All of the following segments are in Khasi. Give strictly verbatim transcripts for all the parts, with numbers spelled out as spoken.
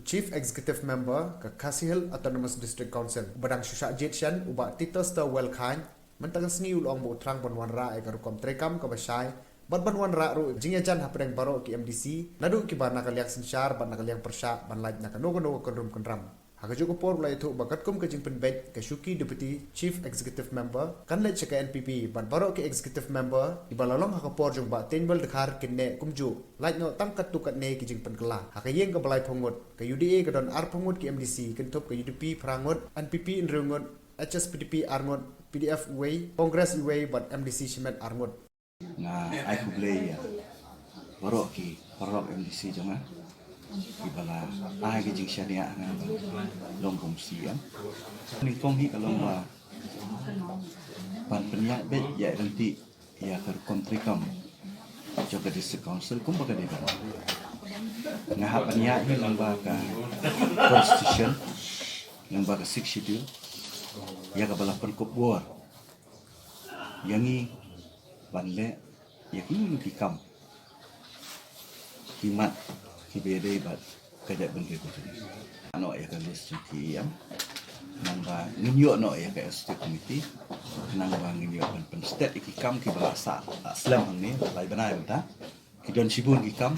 Chief Executive Member ka Khasi Hills Autonomous District Council, uba dang shu shah jied shen, u Bah Titosstor Wellkhain, mynta ka sngi u la ong ba u thrang ban wanrah ïa ka rukom treikam kaba shai bad ban wanrah ruh jingïajan hapdeng baroh ki M D C, naduh kiba na ka liang synshar bad na ka liang pyrshah, ban lait na kano kano ka kynrum kynram. Ha kajuh ka por u la ïathuh ba katkum ka jingpynbeit ka shuki Deputy Chief Executive Member kan leit sha ka N P P bad baroh ki Executive Member kiba la long ha ka por jong Bah Teiñbel Dkhar kin neh kumjuh, lait noh tang katto katne ki jingpynkylla. Ha ka ïing kaba laiphew ngut, ka U D A ka don arphew ngut ki M D C, kynthup ka U D P phra ngut, N P P hynriew ngut, H S P D P ar ngut, P D F uwei, Congress uwei bad M D C shimet ar ngut. Nga ai khublei ïa baroh ki paralok M D C jong nga kiba la ai ka jingshaniah ha nga ban long kum C E M. Nyngkong hi ka long ba ban pynïaid beit ïa ryntih ïa ka rukom treikam jong ka District Council kumba ka dei ban. Nga hap ban ïaid hi lyngba ka Constitution, lyngba ka Sixth Schedule, ïa kaba la pynkup bor ïa ngi ban leh ïa kino kino ki kam ki mat kiba ïadei bad ka jaitbynriew ka jong ngi. Noh ïa ka list jong ki E M, khnang ba ngin ïoh noh ïa ka Executive Committee, khnang ba ngin ïoh ban pynstet ïa ki kam kiba la sah, la slem hangne la lai bnai mynta. Ki don shibun ki kam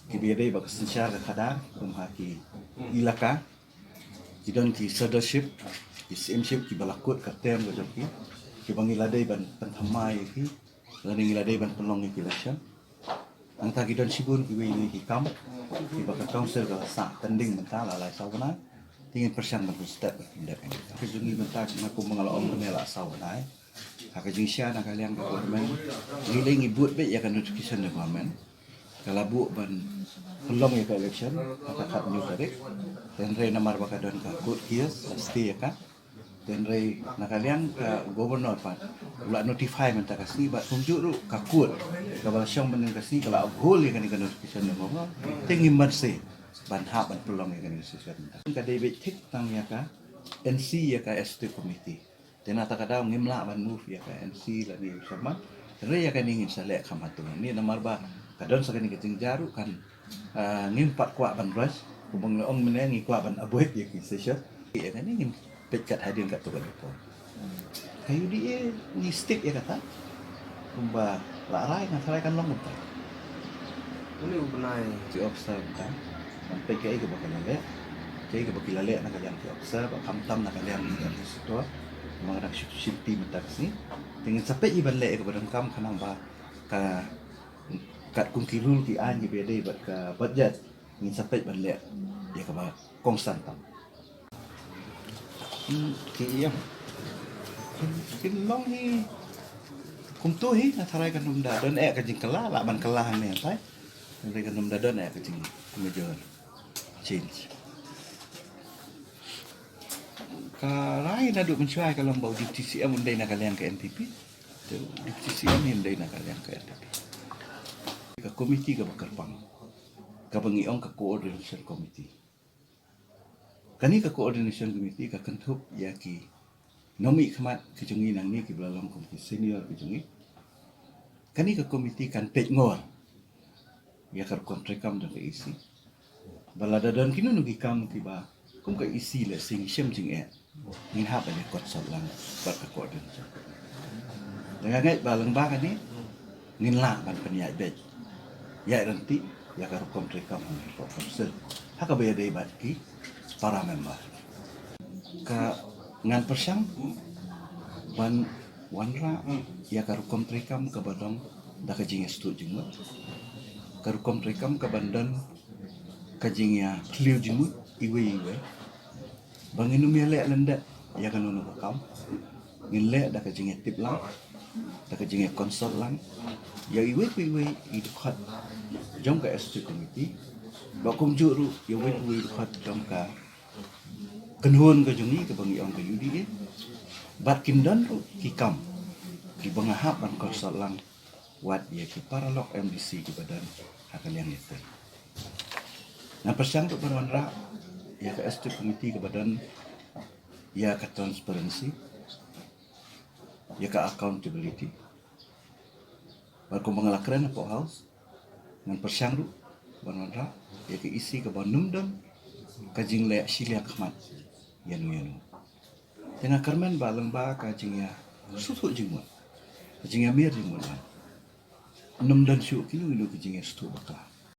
kiba ïadei bad ka synshar ka khadar, kum ha ki elaka. Ki don ki suddarship, ki C M ship kiba la kut ka term ka jong ki, kiba ngi la dei ban pynthymmai ïa ki lane ngi la dei ban pynlong ïa ki election. Nangta ki don shibun kiwei kiwei ki kam kiba ka council ka la sah pending mynta la lai saw bnai. Te ngin pyrshang ban pynstet ban pyndep ïa ki. Ka jong ngi mynta, nga kumba nga la ong mynne, la saw bnai. Ha ka jingshisha na ka liang ka government, ngi leh ngi bud beit ïa ka notification na government. Ka la buh ban pynlong ïa ka election ha ka khathynñiew tarik. Hynrei namar ba ka don ka court case, la stay ïa ka. Hynrei na ka liang ka governor pat u la notify mynta ka sngi, bad kumjuh ruh ka court kaba la shong mynne ka sngi ka la uphold ïa kane ka notification na governor. Te ngim banse ban hap ban pynlong ïa kane ka session mynta. Ka dei beit thik tang ïa ka N C, ïa ka Executive Committee. Te na kata ka daw ngim lah ban move ïa ka N C lane ïa u chairman. Hynrei ïa kane ngin sa leh kham hato. Ni namar ba ka don sa kane ka jingjia ruh kan, ah, ngim pat kwah ban rush. Kumba nga la ong mynne, ngi kwah ban avoid ïa ki session. Ïa kane ngin peit kat hadien katto katne por. Ka U D A ngi stick ïa kata. Kumba la rai, nga tharai kan long kumta. Une u bnai. Ki officer kumta ban peit kaei kaba ki la leh, kaei kaba ki la leh na ka liang ki officer, ba khamtam na ka liang ki administrator. Kumba nga dang shu shim ti mynta ka sngi. Te ngin sa peit hi ban leh ïa kaba donkam, khnang ba ka, katkum ki rule ki aiñ kiba ïadei bad ka budget, ngin sa peit ban leh ïa kaba kongsan tam. Hmm, ki ïam. Kin, kin long hi kumto hi, nga tharai kan ym da don eh ka jingkylla, lah ban kylla hangne tai. Hynrei kan ym da don eh ka jing major change. Ka rai naduh mynshuwa ka long ba u Deputy C M un dei na ka liang ka N P P. Te u Deputy C M hi un dei na ka liang ka N P P. Ka committee kaba kyrpang, kaba ngi ong ka coordination committee. Kane ka coordination committee ka kynthup ïa ki nongmihkhmat ki jong ngi nangne kiba la long kum ki senior ki jong ngi. Kane ka committee kan peit ngor ïa ka rukom treikam jong ka E C. Ba lada don kino kino ki kam kiba kum ka E C lehse ngi shem jingeh, ngin hap ban ïa consult lang bad ka coordination. Te nga ngeit ba lyngba kane ngin lah ban pynïaid beit, ïaid ryntih ïa ka rukom treikam ha ka council ha kaba ïadei bad ki para member. Ka, ngan pyrshang ban wanrah ïa ka rukom treikam kaba don da ka jingïastuh jingmut, ka rukom treikam kaba don ka jingïaphylliew jingmut iwei iwei. Ba ngin ym ïaleh lyndet ïa kano kano ka kam, ngin leh da ka jingïatip lang, da ka jingïaconsult lang ïa iwei pa iwei i dkhot jong ka Executive Committee, ba kumjuh ruh ïa uwei pa uwei i dkhot jong ka kynhun ka jong ngi kaba ngi ong ka U D A. Bad kin don ruh ki kam kiba nga hap ban consult lang wat ïa ki paralok M D C kiba don ha ka liang ïatai. Ngan pyrshang ruh ban wanrah ïa ka Executive Committee kaba don ïa ka transparency, ïa ka accountability. Bad kumba nga la kren hapoh House, ngan pyrshang ruh ban wanrah ïa ka E C kaba nym don ka jingleh shiliang khmat ïano ïano. Te nga kyrmen ba lyngba ka jingïasngewthuh jingmut, ka jingïamir jingmut, ym don shuh kino kino ka jingïasngewthuh bakla.